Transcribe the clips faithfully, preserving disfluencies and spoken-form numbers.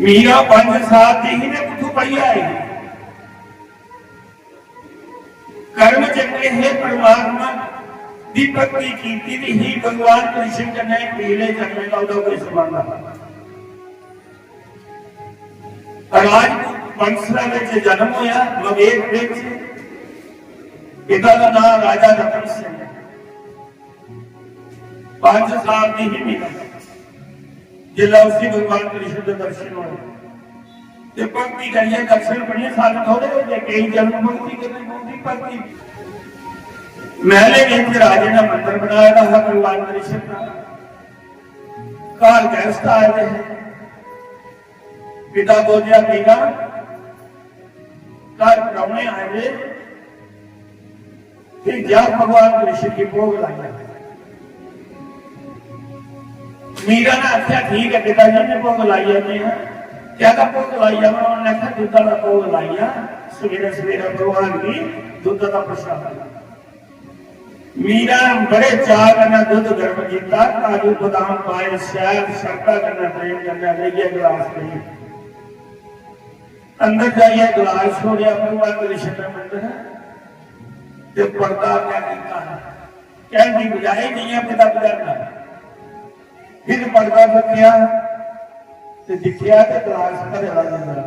मीरा पंज साल दी ही ते कुत्थों पढ़ी आई? कर्म चंगे हे, परमात्मा दी भक्ति कीती दी ही, भगवान कृष्ण कन्नै पीले चलने दा ओह्दा कोई संबंध हा। राजपूत वंशा विच जन्म होया, मवेद विच। पिता दा नाम राजा रतन सिंह। पंज साल दी ही मीरा, जिसलै उसी भगवान कृष्ण दे दर्शन होए ते भक्ति करियै दर्शन बड़े साल थोड़े होंदे, केई जन्म भक्ति करनी पौंदी। भक्ति महले विच राजे ने मंदर बनाए दा हा भगवान कृष्ण का। घर गैस्ट आए दे हे। पिता बोलिया, "मीरा, घर प्राहुणे आए दे, ते जा भगवान कृष्ण की भोग लाइया।" मीरा ने आख्या, "ठीक है पिता जी, मैं भोग लाई आनी है।" "क्या का भोग लाई आना?" उन्होंने आख्या, "दुद्ध का भोग लाइया, सवेरे सवेरे भगवान की दुद्ध का प्रसाद।" मीरा ने बड़े चाऽ कन्नै दुद्ध गर्म कीता, काजू बादाम पाए, शैल शरधा कन्नै प्रेम कन्नै लेइयै गलास लेई। अंदर जाइयै गलास छोड़ेआ, भगवान कृष्ण ने मंदर ते पर्दा क्या कीता, कहण दी बजाय जियां पिता बजांदा। फिर पर्दा चुक्केआ ते दिक्खेआ ते गलास भरे दा जंदा।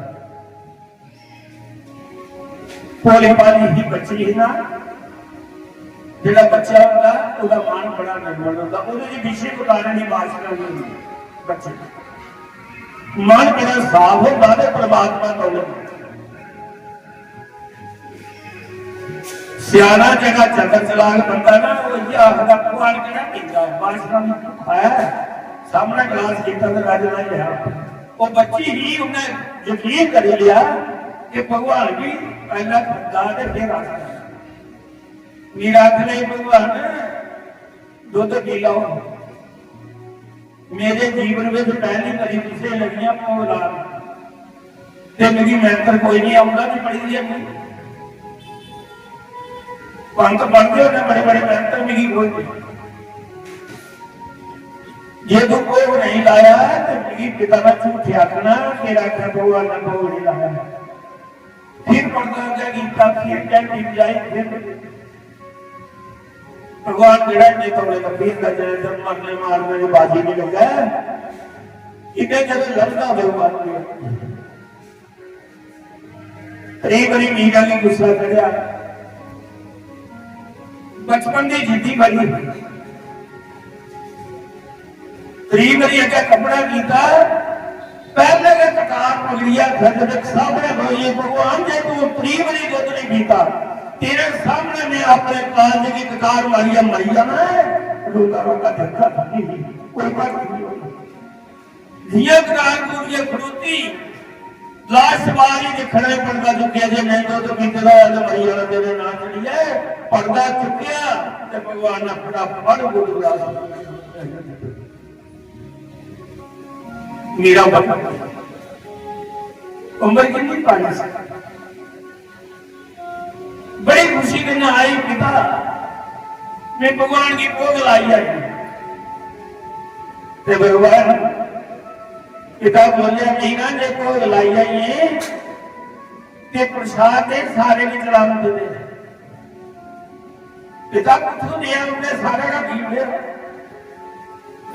भोली भाली ही बच्ची ही ना, जेह्ड़ा बच्चा होंदा, ओह्दा मन बड़ा निर्मल होंदा, ओह्दे च विशे उतारने दी वासना नहीं होंदी। बच्चे दा मन बड़ा साफ होंदा ते परमात्मा तौले। स्याना जेह्ड़ा चंगा चलाक बंदा ना, ओह् इ'यै आखदा, "भगवान केह्ड़ा पींदा ऐ? वासना में भुक्खा ऐ।" सामने गलास कीता ते राजे ने लिया। ओह् बच्ची ही, उन्हें यकीन करी लिया कि भगवान भी पहला खंदा ते फिर आता। मीरा आखने लगी, "भगवान, दुद्ध पी लैओ।" मेरे जीवन विच पहली बारी किसे लगियां भोग लान, ते मिगी मैंत्र कोई नहीं आउंदा, मैं पढ़ी दी है नहीं। पंत पढ़दे होने बड़े बड़े मैंत्र, मिगी कोई नहीं। जे तू भोग नहीं लाया ते मिगी पिता ने झूठे आखना, तेरा आखना भगवान ने भोग नहीं लाया। फिर पर्दा क्या कीता, फिर क्या की जाए, फिर भगवान जेह्ड़ा इन्ने तौले लब्भी जंदा, जेल्लै तक मरने मारने दी बाजी नहीं लग्गा, इन्ने जदों लभदा भगवान गी। कई बारी मीरा ने गुस्सा चढ़ेआ, बचपन दी जिद्दी बड़ी। त्री बारी अग्गें कपड़ा कीता, पैह्ले गै कटार पकड़ियै खंड दे सामने खड़ोइयै, "भगवान, जे तू त्री बारी दुद्ध नहीं पीता, तेरे सामने मैं अपने कालजे गी कटार मारियै मरी जाना है।" रोंदा रोंदा दिखदा था, नहीं, कोई बात नहीं होई। जियां कटार पकड़ियै खड़ोती, लाश बारी जे खड़े पर्दा चुक्केआ, "जे नहीं दुद्ध पीते दा होया ते मरी जाना तेरे नां चढ़ियै।" पर्दा चुक्केआ ते भगवान ने फटाफट गुरु ग्रंथ मीरा बन। उम्र कितनी? पांच साल। बड़ी खुशी कन्नै आई, "पिता, मैं भगवान की भोग लाई आई।" ते भगवान पिता बोले, "मीरा, जे भोग लाई आई है, ते प्रसाद ते सारे की चढ़ावन दे दे।" पिता कुत्थों दिया, उन्हें सारा का पी लिया।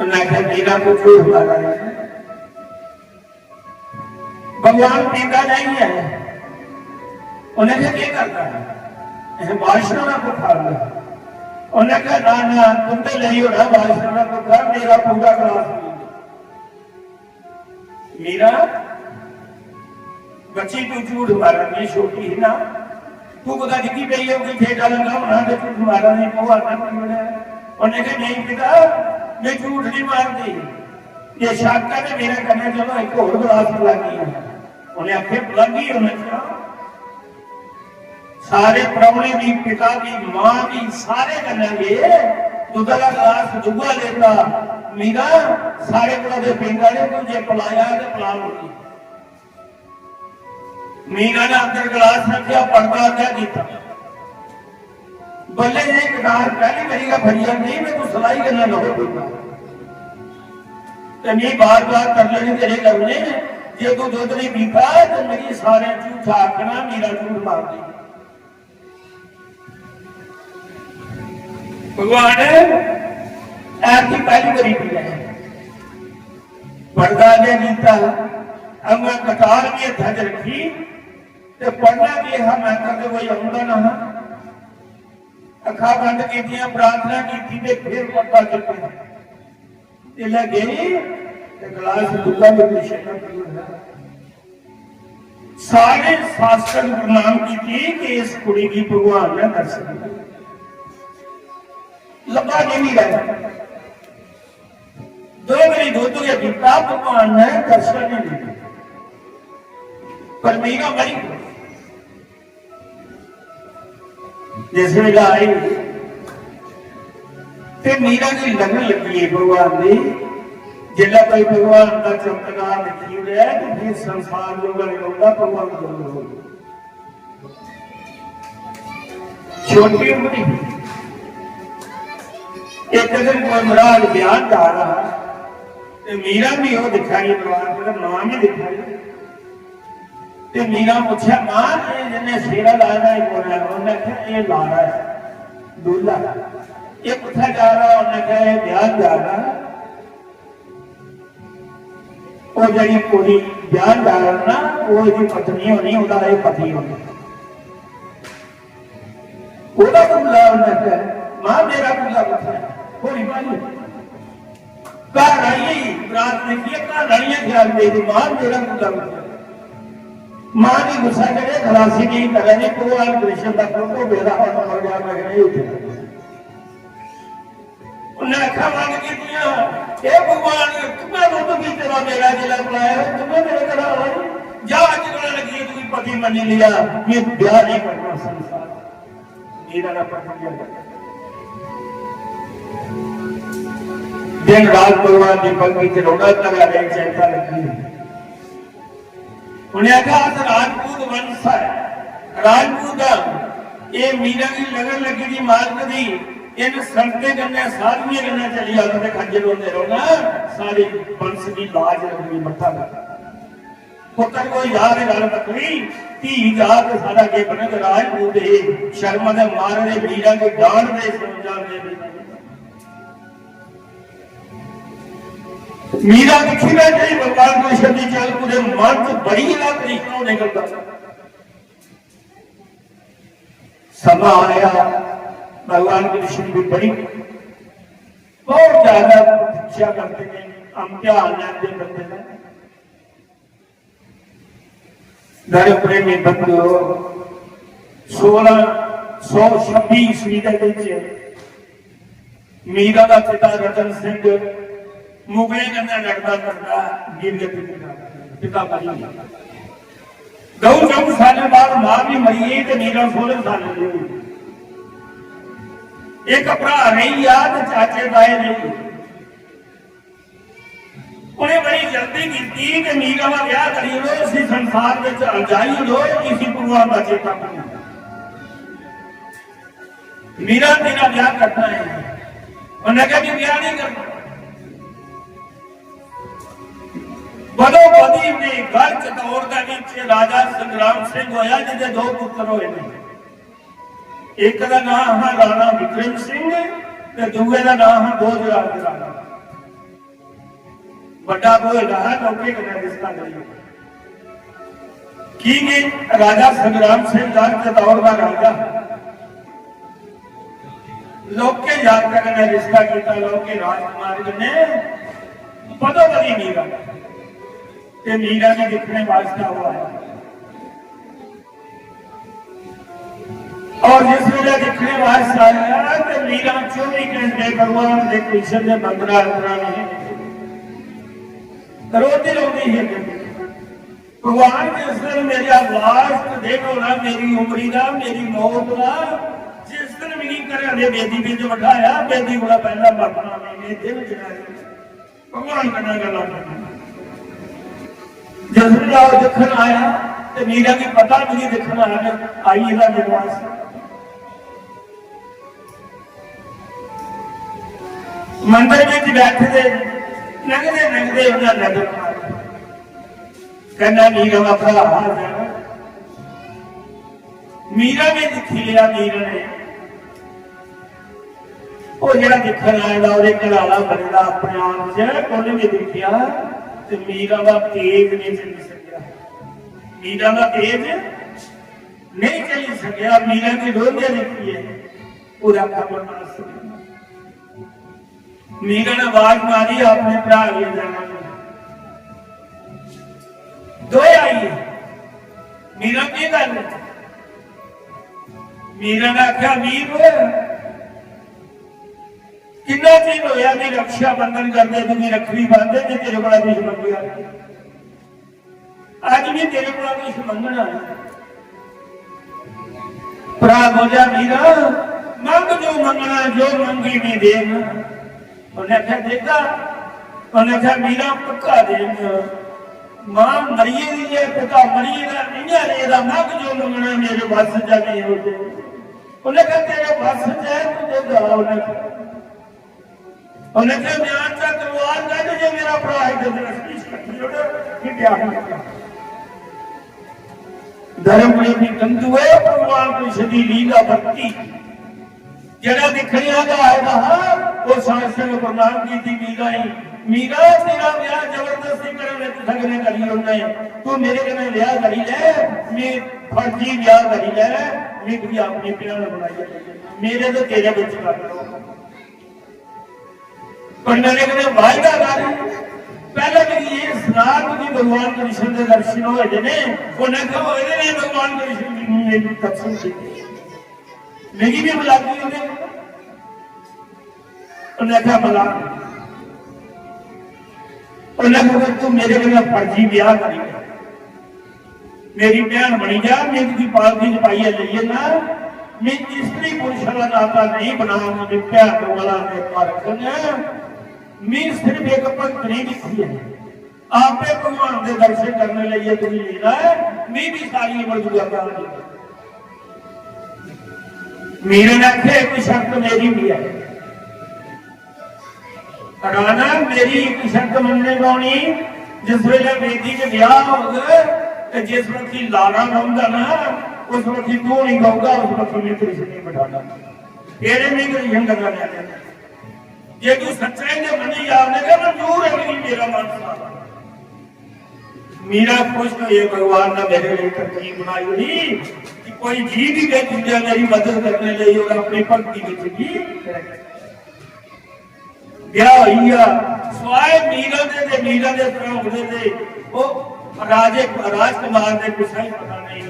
उन्हें आख्या, "मीरा, कुछ भी हुआ नहीं।" भगवान पींदा नहीं है। उन्हें कहा, "क्या करता है? यह बादशाह ना को खा लिया।" उन्हें कहा, "ना, ना, तुम तो नहीं हो ना बादशाह ना को खा, मेरा पूरा ग्लास पी लो।" मीरा, बच्ची, तू झूठ मारा, मैं छोटी ही ना, तू कुतै डिग्गी पई होगी, ठेडा लग्गा होना ते झूठ मारा नहीं, पवा ना पी ओड़ेआ। उन्हें कहा, "नहीं पिता, मैं झूठ नहीं मारदी, जे शक है ते मेरे कन्नै चलो, एक होर ग्लास पिलानी है।" उन्हें आखे, "पिलागी।" उन्हें कहा, सारे परौहने भी, पिता भी, मां भी, सारे कन्नै गे, दुद्धा दा ग्लास दूआ लेता। "मीरा, सारे कोला ते पींदा नहीं, तू जे पिलाया ते पिला मुड़ी।" मीरा ने अंदर ग्लास रखेआ, पर्दा अग्गै कीता। बल्ले जे कटार पहली बारी गै फड़ी जंदी, मैं तू सलाई कन्नै लहो पींदा। ते मी बार-बार कर लेने तेरे लवने, जे तू दुद्ध नहीं पीता तो मेरी सारे झूठा आखना, मेरा झूठ मार दे। भगवान ऐसी पहली बारी पी है, पढ़दा गै गीता, अगर कटार भी हत्था च रखी ते पढ़ना के हा, मैं कदे कोई आंदा ना हा। अखा बंद कीतियां, प्रार्थना की ते फिर पढ़दा चुके। जिसलै गई ते गलास दुद्धा में पिछे ना पी है। सारे शास्त्र प्रणाम की कि इस कुड़ी की भगवान ने दर्शन दिया। लब्भा नहीं मिला। दो बारी दुद्ध के पीता, भगवान ने दर्शन नहीं दिया। पर मीरा मरी। जिस वेले आई ते मीरा की लगन लगी है भगवान दी, जिसलै कोई भगवान का चमत्कार दिखी रहा है तो फिर संसार जो बने होगा भगवान को। छोटी उम्र ही। एक दिन कोई मराज ब्याह जा रहा है, ते मीरा भी वो दिखाई दरबार पर, मां भी दिखाई। ते मीरा पूछा, "मां, ये जिन्ने सेरा लाए दा है, कौन है?" उन्हें कहा, "ये लाड़ा है, दूल्हा है।" "ये कुत्थे जा रहा है?" उन्हें कहा, "ये ब्याह जा रहा है।" वो जड़ी कुड़ी ब्याह जा रहा ना, वो इसकी पत्नी होनी, उदा ये पति होना। ओदा कुल्ला उन्हें कहा, "मां, मेरा कुल्ला कुत्थे है?" होनी मां जी। घर आई, बरात ने किया, घर आइए ख्याल दे दी, "मां, मेरा कुल्ला कुत्थे है?" मां जी गुस्सा करे, खलासी नहीं करे, नहीं, भगवान कृष्ण का फोटो मेरा और मर गया, मैं नहीं उठा। उन्हें अखा बंद कीतियां, "हे भगवान, तुम्हें दुख की तरह मेरा जिला बुलाया है, तुम्हें मेरे तरह आए, जा आज कल लगी है, तुम्हें पति मनी लिया, ये ब्याह नहीं करना संसार।" मीरा ना पति लिया। दिन रात भगवान दीपक की तिरोड़ा लगा रहे, चिंता लगी। उन्हें आखा, "अस राजपूत वंश है, राजपूत हां। ये मीरा की लगन लगी दी मालक दी, इन संतें कन्नै, साधुएं कन्नै चली जाओ ते खज्जल होंदे रौहना, सारे वंश की लाज लगनी मत्था लग्गना।" पुत्र को याद गल बकरी, धी जा ते सारा के बनग राजपूत, ए शर्म दे मारे दे मीरा की डांट दे समझा दे। मीरा दिक्खी बैठे भगवान कृष्ण दी चल पूरे मन च बड़ी ज्यादा तरीका होने करदा। समा आया, भगवान कृष्ण भी बड़ी बहुत ज्यादा दीक्षा करते हैं, हम ध्यान लेते बंदे ने। मेरे प्रेमी बंधुओ, सोलह सौ छब्बी ईस्वी दे विच मीरा दा पिता रतन सिंह मुगलें कन्नै लड़दा लड़दा वीरगति पुज्जा, पिता मरी गया। दो चौं साल बाद मां भी मरी गई ते मीरा सोलह साल दी होई। एक भरा रेही गया ते चाचे ताए रेही गए। उन्हें बड़ी जल्दी कीती कि मीरा दा ब्याह करी लो, इसी संसार में जाई लो, इसी भगवान का चेता करो। मीरा, तेरा ब्याह करना है। उन्हें कहा कि ब्याह नहीं करना। बदो बदी में घर चतौड़ दे विच राजा संग्राम सिंह होया, जिसके दो पुत्र होए ने। एक दा नाम हा राणा विक्रम सिंह ते दूए दा नाम हा भोजराज राणा। बड़ा भोए दा हा, लौके कन्नै रिश्ता करिए। की के राजा संग्राम सिंह राज चतौड़ दा राजा, लौके जातका कन्नै रिश्ता कीता, लौके राजकुमार कन्नै बदो बदी मीरा ते मीरा ने दिखने वास्ते वो आया। और जिस वेले दिखने वास्ते आया ते मीरा चौबी घंटे भगवान दे कृष्ण दे मंदरा अंदरा नहीं, रोती रोती ही। भगवान, जिस दिन मेरा लास्ट दिन होना, मेरी उम्री दा, मेरी मौत दा, जिस दिन मिगी घरै दे बेदी बिच बठाया, बेदी कोला पैह्ला मरना नहीं, में दिन गिनाए। भगवान कन्नै गल्लां करनियां। जिस बेल्लै ओह् दिक्खन आया ते मीरा गी पता मिगी दिक्खन आया, आई गेदा मेरे वास्ते। मंदर बिच बैठे दे, लंघदे लंघदे उन्हें नजर मारी। कन्नै मीरा दा भ्राऽ हा जैनब। मीरा ने दिक्खी लेआ, मीरा ने, ओह् जेह्ड़ा दिक्खन आए दा, ओह्दे घरै आह्ला बने दा अपने आप च, उ'न्नै बी दिक्खेआ ते मीरा दा तेज नेईं चली सकेआ। मीरा दा तेज नेईं चली सकेआ। मीरा गी रोंदे दिक्खियै ओह्दा कमर नास होई गेआ। मीरा ने आवाज मारी अपने भ्राऽ गी, जैनब गी। दोए आई गे। मीरा, केह् गल्ल? मीरा ने आखेआ, "वीर, किन्ना चिर होया मी रक्षाबंधन करदे, तुगी रक्खड़ी बांधदे ते तेरे कोला कुछ मंगेआ। अज्ज मी तेरे कोला कुछ मंगना है।" भ्राऽ बोलेआ, "मीरा, मंग जो मंगना, जो मंगी में देंग।" उ'न्नै आखेआ, "देगा?" उ'न्नै आखेआ, "मीरा, पक्का देंग। मां मरी गेदी ऐ, पिता मरी गेदा, इ'यां रेह् दा, मंग जो मंगना मेरे बस च नेईं होंदे।" उ'न्नै आखेआ, "तेरे बस च ऐ, तू देगा?" उ'न्नै आखेआ, उ'न्नै आखेआ, "म्यान चा तलवार कड्ढ, जे मेरा भ्राऽ इद्धर दे रस्ते च कट्टी ओड़, फ्ही ब्याह निं करना।" धर्म प्रेमी तंदू ऐ, भगवान कृष्ण दी लीला भक्ति। जेह्ड़ा दिक्खने आह्ला आए दा हा, ओह् शासन प्रणाम कीती मीरा गी, "मीरा, तेरा ब्याह जबरदस्ती कन्नै कुसै कन्नै करी ओड़ना ऐ, तू मेरे कन्नै ब्याह करी लै, में फर्जी ब्याह करी लै, में तुगी अपनी भैन बनाइयै लेई जन्ना, मेरे ते तेरे बिच कर लो।" पर मेरे कन्नै वायदा कर, पैह्ले मिगी एह् सना, तुगी भगवान कृष्ण दे दर्शन होए दे ने? उ'न्नै आखेआ, "होए दे ने भगवान कृष्ण जी, मिगी दर्शन कीते।" मिगी भी बुलागी उ'न्नै। उ'न्नै आखेआ, "बुला।" उ'न्नै आखेआ, "तू मेरे कन्नै फर्जी ब्याह करी लै।" मेरी भैन बनी जा, में तुगी पालकी च पाइयै लेई जन्ना। में स्त्री पुरुष आह्ला नाता नेईं बनांग, में भैन वाला नाता रक्खङ। में सिर्फ इक भक्त नेईं दिक्खी ऐ, आपे भगवान दे दर्शन करने लेइयै तुगी लेना ऐ। में भी सारी उम्र दूआ भ्याल लेना। मीरा ने आखेआ, "इक शर्त मेरी भी ऐ।" राणा, मेरी इक शर्त मन्नने पौनी, जिस वेले वेदी च ब्याह होग ते जिस बक्खी लाड़ा रौंह्दा ना, उस बक्खी तू नहीं बौह्गा, उस बक्खी में कृष्ण नहीं बठाना। तेरे में कृष्ण गंगा लैने। जे तू सच्चाई ने मन्नी जा, मैं कह मंजूर है, मेरी, मेरा मन साफ। मीरा खुश होइयै भगवान ने मेरे लिए तरकीब बनाई हुई कि कोई जी भी दे दूजा मेरी मदद करने लिए और अपनी भक्ति में भी ब्याह होई गया। स्वाए मीरा दे ते मीरा दे भ्राऊ दे ते ओह राजे, राजकुमार दे कुसै ही पता नहीं।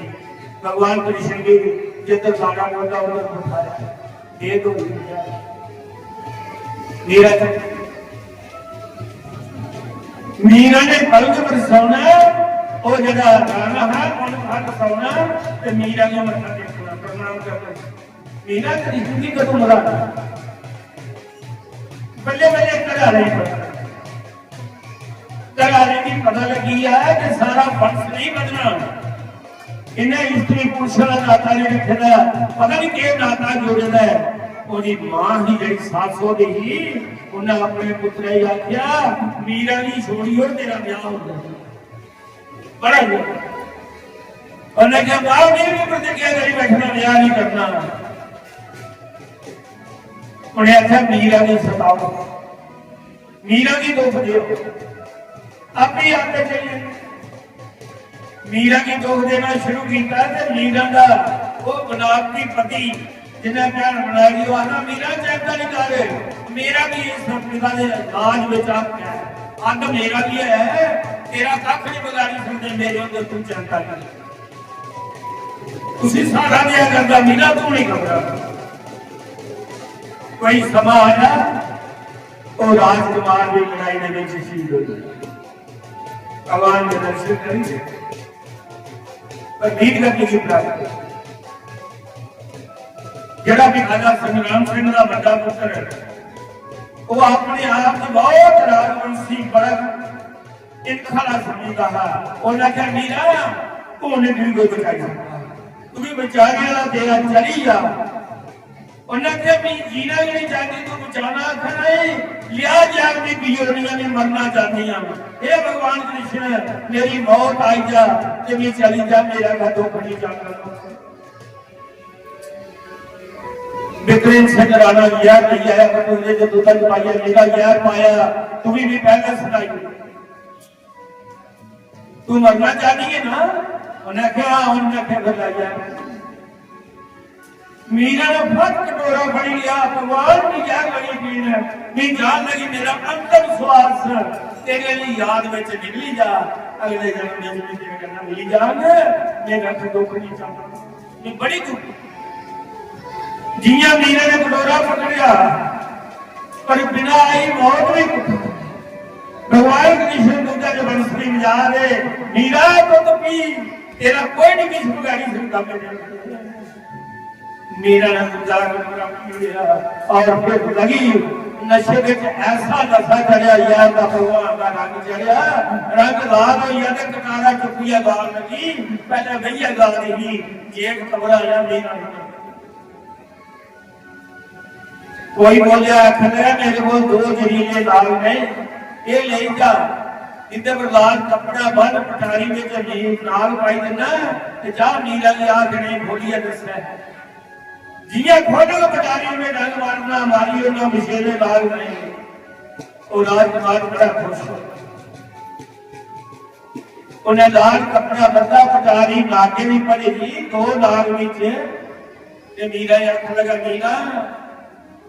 भगवान कृष्ण भी जिधर जाना पड़ता उधर उठाया। ये तो मीरा जी, मीरा ने पलक बरसाना, और जरा राणा है, पलक हाथ बरसाना, ते मीरा ने मत्था टेकना, प्रणाम करना। मीरा तेरी जिंदगी कदों मरा? बल्ले बल्ले घर आले गी पता, घर आले गी पता लगी है कि सारा वंश नहीं बदना। इन्हें स्त्री पुरुष का नाता नहीं रखे दा, पता नहीं केह् नाता जोड़े दा है। ओदी मां ही जेह्ड़ी सासो दी ही, उन्हें अपने पुत्रै गी आखेआ, "मीरा गी छोड़ी ओड़, तेरा ब्याह हो जाएगा।" बड़ा ही। उन्हें कहा, "मां, मैं भी प्रतिज्ञा करी बैठना, ब्याह नहीं करना।" उन्हें आखेआ, "मीरा गी सताओ।" मीरा गी दुख दियो, अपनी आदत चली। मीरा गी दुख देना शुरू किया ते मीरा दा वो बनावटी पति जिन्हें भैन बनाई दी, वो आखदा, "मीरा, चिंता नहीं कर, मेरा भी इस पिता दे राज विच हक है, हक मेरा भी है, तेरा कख नहीं बगाड़ी सकते मेरे होंदे, तू चिंता नहीं।" उसी सहारा दिया करदा, "मीरा, तू नहीं घबरा।" कोई समा आया, वो राजकुमार भी लड़ाई दे विच शहीद हो गया। भगवान के दर्शन करिए, पर वीर गति की प्राप्ति। जेड़ा भी राजा संग्राम सिंह दा बड़ा पुत्र है, वो अपने आप च बहुत राजवंशी, बड़ा इनखाला समझदा हा। उन्हें आखेआ, "मीरा, तू नहीं मेरी कोई बचाई सकता, तू भी बचाने वाला तेरा चली जा।" उन्हें आखेआ, "मैं जीना ही नहीं चाहती, तू बचाना आखा नहीं, लिया जा, मैं बियोनियां नहीं मरना चाहती हूं। हे भगवान कृष्ण, मेरी मौत आई जा ते मैं चली जा, मेरा घर दुख नहीं जाना।" विक्रम सिंह राणा जहर नहीं आया, पर तुझे जो दूतन पाया, मेरा जहर पाया, तू भी, भी पहले सुनाई। "तू मरना चाहती है ना?" उन्हें आखेआ, "हाँ।" उन्हें आखेआ, "फिर लाई जा।" मीरा ने फट कटोरा फड़ी लिया, "भगवान की जहर लगी पीन, मैं जान लगी, मेरा अंतिम श्वास तेरे लिए याद में निकली जा, अगले जन्म में मैं तेरे कन्नै मिली जांग, मैं रख दुख नहीं चाहता।" ये बड़ी दुख। जियां मीरा ने कटोरा पकड़िया, पर बिना आई मौत भी कुछ। भगवान कृष्ण दूजा जो बंसरी बजा रहे, "मीरा, तो, तो पी, तेरा कोई नहीं किसी बिगाड़ी सकता।" मेरे मीरा ने दूजा कटोरा पी लिया और फिर लगी नशे विच। ऐसा नशा चढ़िया, यार दा भगवान दा रंग चढ़िया, रंग लाल होइया ते कटारा चुक्किया गाल लगी। पहले भैया गाल ही, जेठ कमरा आया मेरा। कोई बोलिया, आखन लगा, "मेरे को दो जहरीले नाग ने, ये ले जा, इधर पर लाल कपड़ा बन, पटारी में जमीन नाग पाई देना, ते जा मीरा की आंख नहीं खोलिए दसना।" जियां खोलग पटारी में डंग मारना, मारी उन्हें मशेरे नाग ने। और राजकुमार बड़ा खुश हो। उन्हें लाल कपड़ा बंधा, पटारी नागे भी पड़ेगी, दो नाग विच। ते मीरा आखन लगा, "मीरा,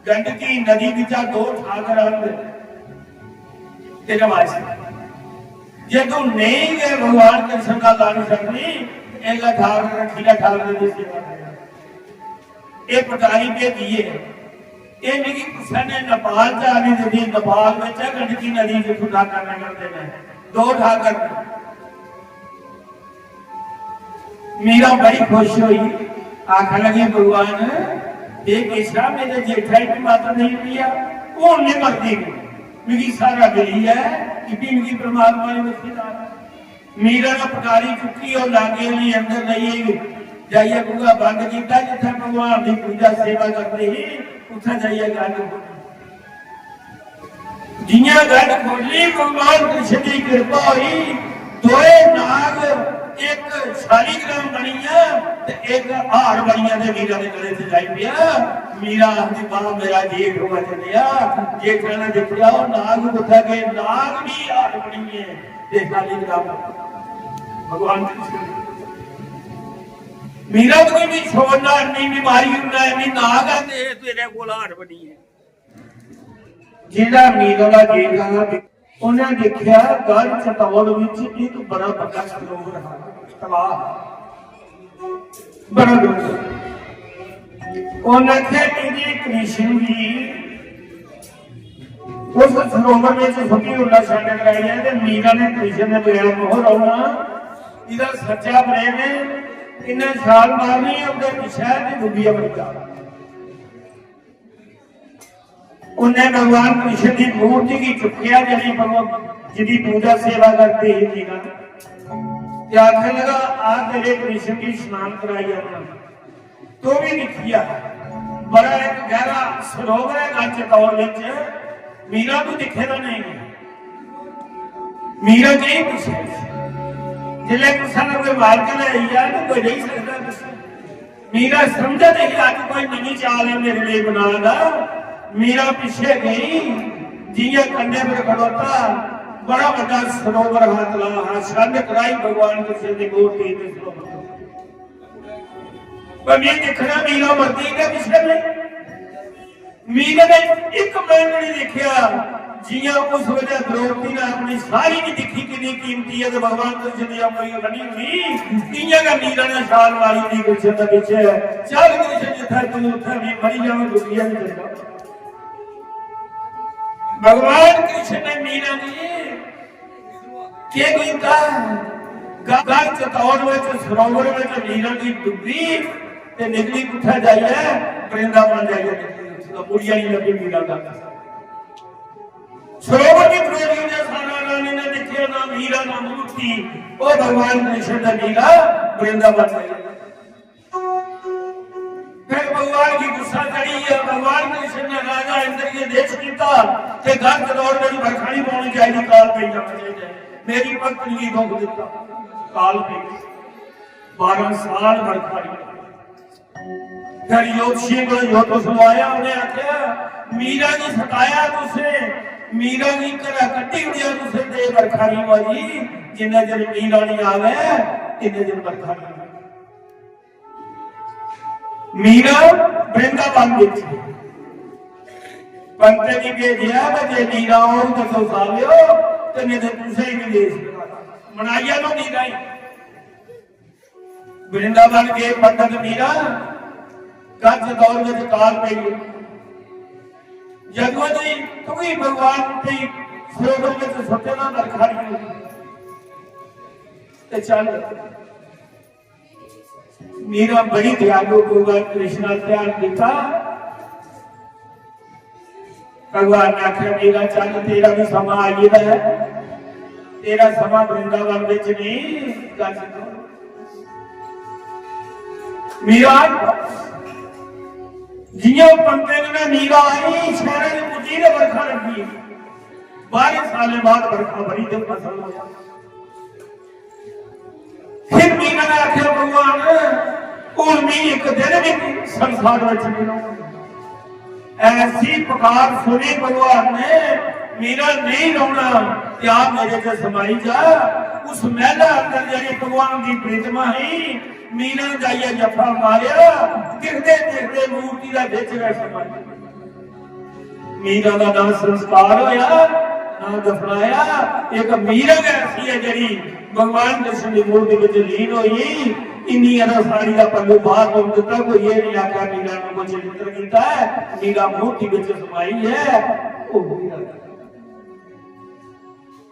गंडकी नदी बिचा दो ठाकर आंदे तेरे वास्ते। जे तू नहीं गए भगवान कृष्ण का लाल शक्ति, एक ठाकर रखी ला, ठाकर की सेवा करेगा।" ये पटारी भेजी है। ये मिगी कुसै ने नेपाल च आने दे दी, नेपाल में च गंडकी नदी च खुदा करने करते हैं। दो ठाकर। मीरा बड़ी खुश हुई, आखन लगी, "भगवान, ये किसा मेरे जेठा ही माता नहीं पिया, हूं नहीं मरदी, मिगी सारा मिली है, इब्बी मिगी परमात्मा ने बख्शी दान।" मीरा ने पटारी चुकी और नागे गी अंदर लेई जाइए बूहा बंद किया, जिथे भगवान की पूजा सेवा करते ही उथे जाइए गंढ खोली। जियां गंढ खोली, भगवान कृष्ण की कृपा हुई, दोए नाग एक शालिग्राम बनिया ते एक हार बनिया ते मीरा के गले से जाई पिया। मीरा आखदी, "बाह, मेरा जेठ हुआ चलिया।" जेठा ने दिखिया, "ओ नाग कुत्थे गए?" नाग भी हार बनिए। देखा जी जनाब, भगवान कृष्ण, "मीरा, तू भी छोड़ना, इन्नी बीमारी उन्ना, इन्नी नाग आंदे, तेरे कोल हार बनी है।" जिला मीरा दा जेठ आया, उन्हें देखा गढ़ चतौड़ विच एक बड़ा बड़ा सरोवर है, तलाब, बड़ा डूंगर। उन्हें आख्या, "मेरे कृष्ण जी उस सरोवर में से सुखी होना छंड कराई है, ते मीरा ने कृष्ण ने बोला, मोह रोना, इधर सच्चा प्रेम है, इन्हें छाल मारनी है, उधर पिछा है, ते डुबिया मर जा।" उन्हें भगवान कृष्ण की मूर्ति की चुकिया, जिन्हें भगवान, जिन्हें पूजा सेवा करते ही मीरा, ते आखने लगा, "आ तेरे कृष्ण की स्नान कराई है।" तो भी दिखिया, बड़ा एक गहरा सरोवर है गंज दौर विच। मीरा तू दिखे दा नहीं, मीरा नहीं पूछे। जिसले कुछ ने कोई मार के ले आइया तो कोई नहीं सकता कुछ। मीरा समझा नहीं, अज कोई नवी चाल है मेरे लिए बनाने का। मीरा पीछे गई, जिया कंधे पर खड़ोता, बड़ा बड़ा सरोवर हा, तलाब हा, छंद कराई भगवान कृष्ण की मूर्ति ते सरोवर। पर मैं देखना मीरा मरदी के पिछले में। मीरा ने एक मिनट नहीं देखा, जियां उस वजह द्रौपदी ने अपनी सारी की दिखी कितनी कीमती है, तो भगवान कृष्ण की अपनी बनी हुई, इयां का मीरा ने छाल मारी थी कृष्ण के पीछे। चल कृष्ण, जिथे तू उठे भी मरी जावे, दुनिया नहीं चलता। भगवान कृष्ण ने मीरा ने के कीता? ग-, गढ़ चतौड़ विच, सरोवर विच मीरा दी डुब्बी ते निकली कुत्थे जाइए? वृंदावन जाइए निकली। मुड़िया नहीं लगी मीरा का। सरोवर की डुब्बी ने सारा रानी ने देखिया, ना मीरा ना मूर्ति। ओ भगवान कृष्ण का मीरा वृंदावन जाइए। फिर भगवान गी गुस्सा चढ़ी गया। भगवान कृष्ण ने राजा इंद्र गी आदेश किया कि घर च दौड़ मेरी बरखा नहीं पौनी चाहिए, काल पेई जाना चाहिए। मेरी भक्तन गी दुख दिता, काल पेई। बारह साल बरखा नहीं। फिर ज्योतिषी को ज्योतिष लवाया, उन्हें आख्या, "मीरा गी सताया तुसें, मीरा गी घरा कड्ढी ओड़ेआ तुसें, ते बरखा नहीं होई। जिन्ना चिर मीरा नहीं आवे, इन्ने चिर बरखा नहीं होई।" मीरा वृंदावन विच पंत ने भेजेआ, "जे मीरा आऊं तो तुस आवेओ, ते नहीं तो तुसें ही विदेश मनाइया तो मीरा ही।" वृंदावन गए पंडित मीरा, गज दौर विच काल पेई। जदुआं दी तुगी भगवान दी फोटो विच सुते ना बरखा नहीं होई। ते चल, मीरा बड़ी दयालु, भगवान कृष्ण दा ध्यान दिता। भगवान ने आख्या, "मीरा चल, तेरा भी समा आई गया है, तेरा समा वृंदावन विच नहीं, गज दौर।" मीरा जियां पंते ने मीरा आई, शहर च पुज्जी ते बरखा लगी। बारह सालें बाद बरखा बड़ी ते फसल होया। फिर मीरा ने आख्या, "भगवान, हुन मी इक दिन भी संसार विच नहीं रौहना।" ऐसी पुकार सुनी भगवान ने, "मीरा नहीं रौहना, ते आ मेरे च समाई जा।" उस महला अंदर जेड़ी भगवान की प्रतिमा ही, मीरा ने जाइए जफा मारया, दिखदे दिखदे मूर्ति दा बिच गै समाई। मीरा दा ना संस्कार होया, ना दफनाया। एक मीरा गै ऐसी है जेड़ी भगवान कृष्ण की मूर्ति विच लीन होई। इन्नी अदा साड़ी दा पल्लू बाहर तुम दिता, कोई ये नहीं आख्या मीरा ने कोई चरित्र किया है। मीरा मूर्ति विच समाई है। ओ मीरा।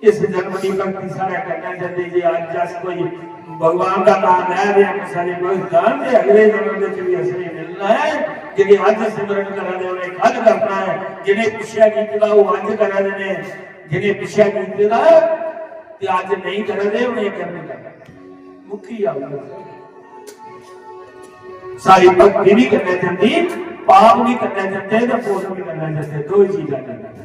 इस जन्म की भक्ति सारे करना चाहते जे अज अस कोई भगवान का नाम लै रहे हैं, सारे भगतान दे अगले जन्म में भी असली मिलना है। जिन्हें अज सिमरन करा दे उन्हें कल करना है, जिन्हें पिछले कीते दा वो अज करा दे ने, जिन्हें पिछले कीते दा ते अज नहीं करा दे उन्हें करने का मुक्की आऊगा। सारी भक्ति भी करना चाहती, पाप भी करना चाहते, तो पुण्य भी करना चाहते, दो ही चीजें करना चाहते।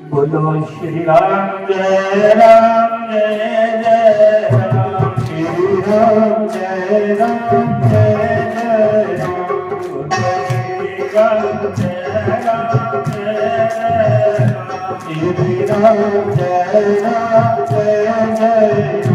बोलो श्री राम जय राम जय जय राम, श्री राम जय राम जय जय राम, बोलो श्री राम जय राम जय जय राम, श्री राम जय राम जय जय